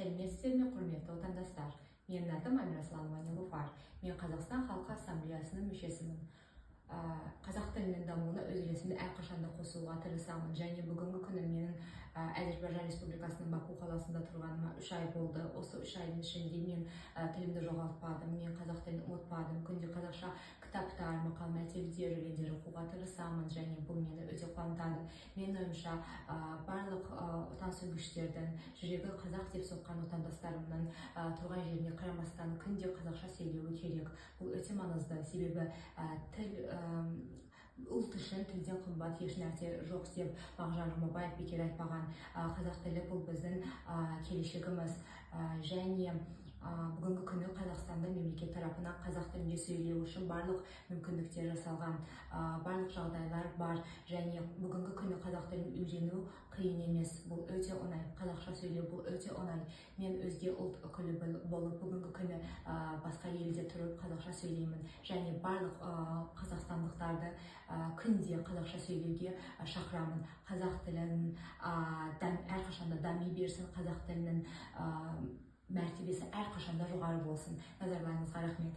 Сәлеметсіздер ме, құрметті отандастар! Менің атым Амирасланова Нилуфар. Мен Қазақстан халқы Ассамблеясының мүшесімін. Қазақ тілінің дамуына өз үлесімді әрқашанда қосуға тырысамын. Және бүгінгі күні менің Әзербайжан Республикасының Баку қаласында тұрғаныма 3 ай болды. Осы 3 айдың ішінде мен тілімді жоғалтпадым, мен қазақ тілін ұмытпадым. Күнде қазақша кітаптар, мақал мәтелдер, өлеңдер оқуға тырысамын және бұл мені өте қуантады. Менің ойымша, барлық отансүйгіштердің, жүрегі қазақ деп соққан отандастарымның тұрған жеріне қарамастан күнде қазақша сөйлеуі керек. Бұл өте маңызды, себебі тіл ұлт үшін тілден қымбат еш нәрсе жоқ деп Мағжан Жұмабаев бекер айтпаған. Қазақ тілі – бұл біздің келешегіміз. Және бүгінгі күні Қазақстанда мемлекет тарапынан қазақ тілінде сөйлеу үшін барлық мүмкіндіктер жасалған, барлық жағдайлар бар. Және бүгінгі күні қазақ тілін үйрену қиын емес, бұл өте оңай. Қазақша сөйлеу – бұл өте оңай. Мен өзге ұлт өкілі болып, бүгінгі күні басқа елде тұрып, қазақша сөйлеймін және барлық қазақстандықтарды күнде қазақша сөйлеуге шақырамын. Қазақ тілін әрқашанда дами берсін, қазақ тілінің мәртебесі әрқашанда жоғары болсын. Назарларыңызға рахмет.